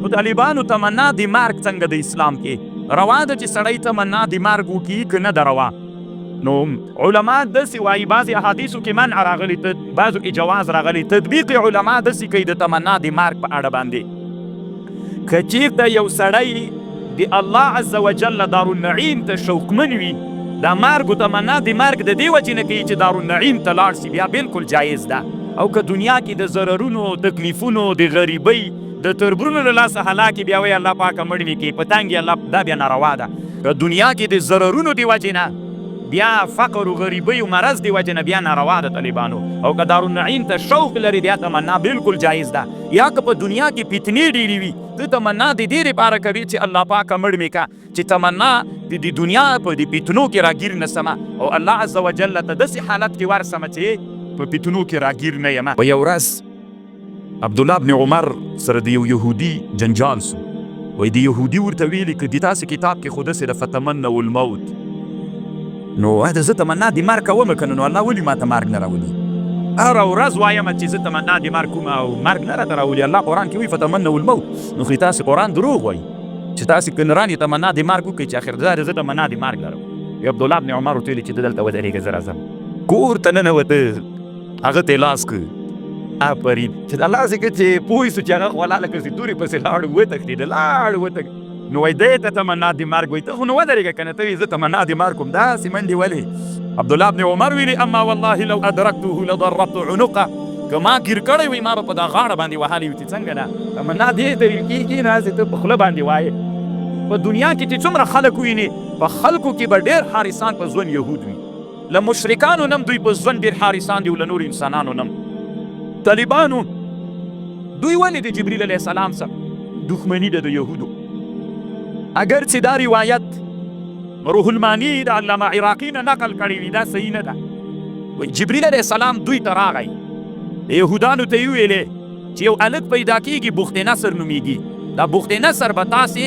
نو طالبانو تمنا د مرګ څنګه د اسلام کې روا ده چې سړی تمنا د مرګ وکړي که نه ده روا؟ نو علما داسې وایي، بعضې احادیثو کې منع راغلي، بعضو کې جواز راغلی. تطبیق علما داسې کوي د تمنا د مرګ په اړه باندې، که چیرته یو سړی د الله عز وجل دارالنعیم ته شوقمن وي، دا مرګ او تمنا د مرګ د دې وجې نه کوي چې دارالنعیم ته لاړ سي، بیا بالکل جایز ده. او که دنیا کې د ضررونو، تکلیفونو، د غریبۍ، د تربرونو له لاسه هلاکې، بیا وایي الله پاکه مړ مې کړې، په تنګ الله، دا بیا ناروا ده. که دنیا کې د ضررونو د وجې نه، بیا فقر و غریبۍ او مرض د وجې نه، بیا ناروا ده طالبانو. او که دارالنعیم ته شوق لري، بیا تمنا بالکل جایز ده. یا که په دنیا کې فتنې ډېرې وي، ته تمنا د دې لپاره کوي چې الله پاکه مړ مې که، چې تمنا د دې دنیا په دې فتنو کې راګیر نه سمه او الله عز وجل ته داسې حالت کې ورسمه چې په فتنو کې راګیر نه یم. په یو ورځ عبدالله بن عمر سره د یو یهودي جنجال سو. وایي د یهودي ورته ویلي که د تاسې کتاب کې خو داسې ده فتمنوا الموت، نو ده زه تمنا د مرګ کوم که نه، نو الله ولي ماته مرګ نه راولي؟ هره ورځ وایم چې زه تمنا د مرګ کوم او مرګ نه راته راولي. الله قرآن کې وایي فتمنوا الموت، نو خو تاسې قرآن دروغ وایي چې تاسې که نرانې تمنا د مرګ وکړئ چې اخر دا زه تمنا د مرګ لرم. عبدالله بن عمر ورته ویلي چې ته دلته ودرېږه، زه راځم. کور ته ننوته، هغه ته یې لاس کړ، آفرین چې دا لاس یې کړ چې پوه سو چې هغه خو لا لکه چې تورې پسې لاړ وتښتېده، لاړ وتښتېده. نو وایي دی ته تمنا د مرګ وایي، ته خو نو ودرېږه که نه، ته وایې زه تمنا د مرګ کوم، داسې منډې ولې؟ عبدالله بن عمر ویلي اما والله لو ادرکته لضربت عنقه، که ما ګیر کړی وای ما به په دا غاړه باندې وهلی وي چې څنګه ده تمنا دې ته ویل کېږي، نه هسې ته په خوله باندې وایې. په دنیا کې چې څومره خلک ووینې، په خلکو کې به ډېر حارثان په ژوند یهود وي. له مشرکانو نم دوی په ژوند ډېر حارثان دي او له نورو انسانانو نم. طالبانو دوی ولې د جبریل علیه السلام سره دښمني ده د یهودو؟ اګر چې دا روایت روح المانی د علامه عراقي نه نقل کړی وي، دا صحیح نه ده. جبریل علیه السلام دوی ته راغی، د یهودانو ته یې وویلې چې یو هلک پیدا کېږي بخت نصر نومېږي، دا بخت نصر به تاسې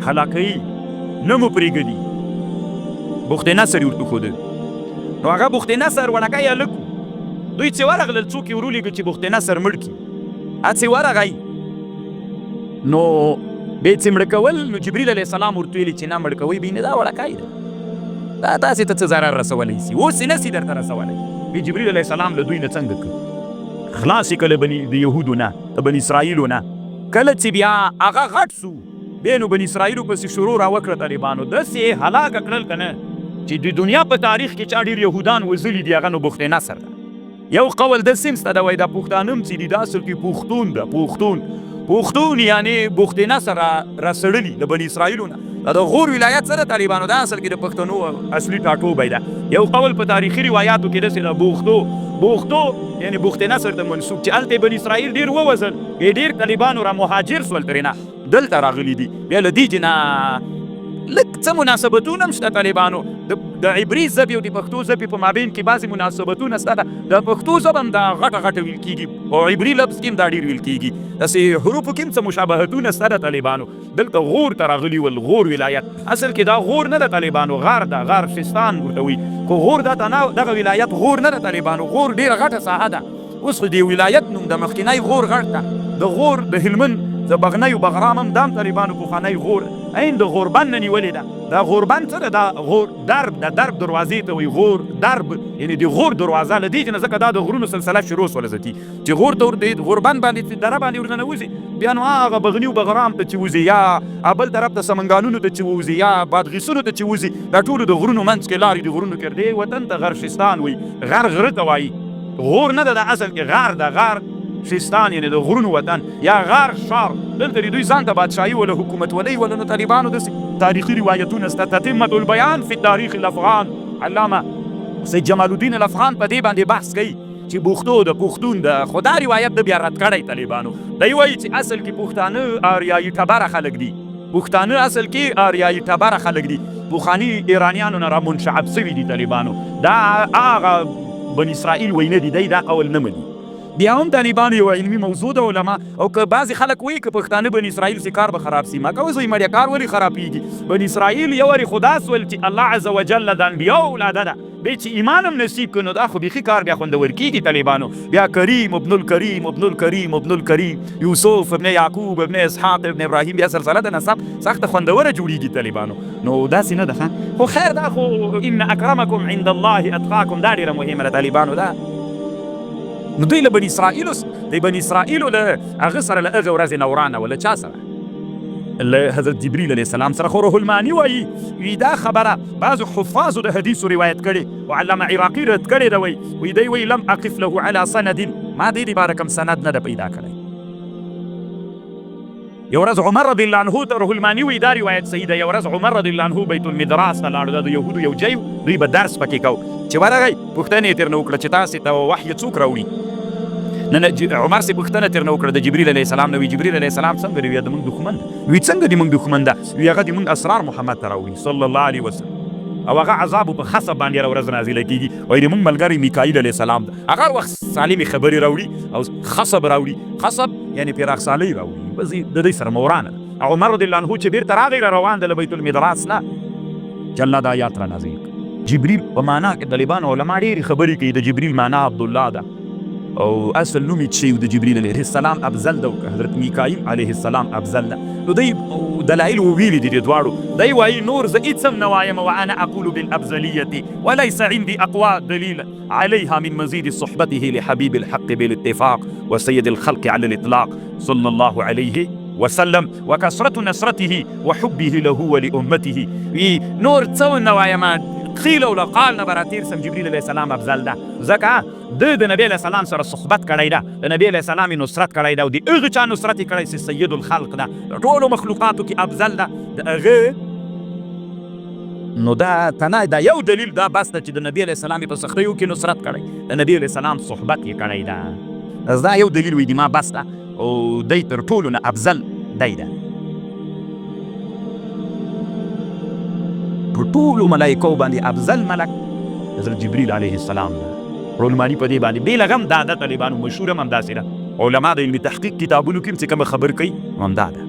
هلاکوي، نه مو پرېږدي. بخت نصر یې ورته وښوده. نو هغه بخت نصر وړکی هلک و، دوی چې ورغلل څوک یې ورولېږه چې بخت نصر مړ کړي، هسې ورغی نو بیا یې چې مړه کول، نو جبریل علیه السلام ورته ویلي چې نه مړ کوئ به یې نه، دا وړکی دی، دا تاسې ته څه ضرر رسولی سي، اوس یې نه سي درته رسولی. بیا جبریل علیه السلام له دوی نه څنګه کړ، خلاص یې کړ له بني د یهودو نه، د بني اسرائیلو نه. کله چې بیا هغه غټ سو، بیا نو بني اسرائیلو پسې شروع را وکړه، طالبانو داسې یې هلاکه کړل که نه چې د دنیا په تاریخ کې چا ډېر یهودان وژلي دي هغه نو بخت نصر ده. یو قول داسې هم سته ده، وایي دا پښتانه هم چې دي دا اصل کې پښتون ده، پښتون پښتون یعنې بخت نصر را راسړلي له بني اسرائیلو نه. دا د غور ولایت سره طالبانو دا اصل کې د پښتنو اصلي ټاټوبی ده. یو قول په تاریخي روایاتو کې داسې ده، بوختو بوختو یعنې بخت نصر ته منسوب چې هلته بني اسرائیل ډېر ووژل، بیا ډېر طالبانو را مهاجر سول ترېنه دلته راغلي دي. بیا له دې جنه لږ څه مناسبتونه هم شته طالبانو، د عبري ژبې او د پښتو ژبې په مابین کې بعضې مناسبتونه شته. د پښتو ژبه هم دا غټه غټه ویل کېږي او عبري لفظ کې هم دا ډېر ویل کېږي، داسې حروفو کې هم څه مشابهتونه شته د طالبانو. دلته غور ته راغلي ول، غور ولایت اصل کې دا غور نه ده طالبانو، غر ده، غر شستان ورته وایي، خو غور دا تنا دغه ولایت غور نه ده طالبانو، غور ډېره غټه ساحه ده. اوس خو د یو ولایت نوم ده، مخکنی غور غټ ده، د غور د هلمند د بغنیو بغرام هم دام طالبانو پخوانی غور عین د غوربند نه نیولې ده. دا غوربند څه ده؟ دا غور درب ده، درب دروازې ته وایي غور درب، یعنې د غور دروازه. له دې نه ځکه دا د غرونو سلسله شروع سوله ځکه چې غور ته ور غوربند باندې چې دره باندې ورننوځي، بیا نو هغه بغني او بغرام ته چې وځي، یا بل طرف ته سمنګانونو ته چې ووځي، یا بادغیسونو ته چې وځي، دا ټولو د غرونو منځ کې لارې د غرونو کې دې وطن ته غرشستان وایي، غر غره ته وایي، غور نه ده دا اصل کې غر ده، غر شستان یعنې د غرونو وطن یا غر ښار. دلته د دوی ځان ته بادشاهي وله حکومتولۍ وله. نو طالبانو داسې تاریخي روایتونه شته، تتمة البیان فی تاریخ الافغان، علامه سید جمال الدین الافغان په دې باندې بحث کوي چې بوختو د پښتون ده، خو دا روایت ده بیا رد کړی طالبانو. دی وایي چې اصل کې پښتانه آریایي ټبره خلک دي، پښتانه اصل کې آریایي ټبره خلک دي، پخواني ایرانیانو نه را منشعب سوي دي طالبانو، دا هغه بني اسرائیل وایي نه دي، دی دا قول نه مني. بیا هم طالبانو یوه علمي موضوع ده علما او که بعضې خلک وایي که پښتانه بني اسرائیل سي کار به خراب سي، ما کوه زوی مړیه کار ولې خرابیږي؟ بني اسرائیل یو وارې خو دا سول چې الله عز وجل د انبیاو اولاده ده، بیا چې ایمان هم نصیب کړ نو دا خو بیخي کار بیا خوندور کیږي طالبانو بیا کریم ابن الکریم ابن الکریم ابن الکریم یوسف ابن یعقوب ابن اسحاق ابن ابراهیم بیا سلسله د نسب سخته خوندوره جوړیږي طالبانو نو داسې نه ده خو خیر دا خو ان اکرمکم عند الله اتقاکم دا ډیره مهمه ده طالبانو ده. نو دوی له بني اسرائیلو د بني اسرائیلو له هغه سره له هغې ورځې نه ورانه وه له چا سره؟ له حضرت جبريل عليه السلام سره. خو روح المعاني وايي وي دا خبره بعضو حفاظو د حديثو روايت کړې او علامه عراقي رد کړې ده وایي وي دی وایي لم اقف له علی سند ما دې لپاره کوم سند نه ده پیدا کړی. یو ورځ عمر رضی الله عنه ته روح المعاني وایي دا روایت صحیح ده. یو ورځ عمر رضی الله عنه بیت المدراس ته لاړو، دا د یهودو یو جای دوی به درس پکې کو. چې ورغی پوښتنه یې ترنه وکړه چې تاسې ته وحی څوک راوړي؟ نه نه عمر سي پوښتنه ترنه وکړه د جبريل علیه السلام نه، وی جبريل علیه السلام څنګه دی؟ وی د موږ دښمن ده. وی څنګه د موږ دښمن ده؟ وی هغه د موږ اسرار محمد ته راوړي صلی الله علیه وسلم او هغه عذاب په خصب باندې هره ورځ نازله کیږي. وایي د موږ ملګری میکائیل علیه السلام ده، هغه هر وخت سالمې خبرې راوړي او خصب راوړي، خصب یعنی پراخسالۍ راوړي، بس د دوی سره مورانه ده. عمر رضی الله عنه چې بیرته راغی را روان ده له بیت المدراس نه چې الله دا آیات را نازل کړ. جبریل په معنا کې طالبان علما ډېرې خبرې کوي، د جبریل معنا عبدالله ده او اصل نوم یې چې د جبریل علیه السلام افضل ده او که حضرت میکائیل علیه السلام افضل ده. نو دی دلایل وویلي دي د دواړو. دی وایي نور زه هیڅ هم نه وایم، وانا اقول بالافضلیة وليس عندي اقوی دلیل عليها من مزيد صحبته لحبيب الحق بالاتفاق وسيد الخلق على الاطلاق صلى الله عليه وسلم وكثرة نصرته وحبه له ولأمته. وی نور څه نه وایم، قیل او قال نه به راتېر سم، جبریل علیه السلام افضل ده ځکه ده د نبی علیه السلام سره صحبت کړی ده، د نبی علیه السلام یې نصرت کړی ده او د هغه چا نصرت یې کړی چې سید الخلق ده، د ټولو مخلوقاتو کې افضل ده د هغه. نو دا تنه دا یو دلیل دا بس ده چې د نبی علیه السلام یې په سختیو کې نصرت کړی، د نبی علیه السلام صحبت یې کړی ده، دا یو دلیل وایي ما بس ده او دی تر ټولو نه افضل دی ده. په ټولو ملائکو باندې افضل ملک حضرت جبريل علیه السلام ده. علماني په دې باندې بې له غم دا ده طالبانو مشهور هم همداسې ده. علما د علمي تحقیق کتابونو کې هم چې کومه خبر کوي همدا ده.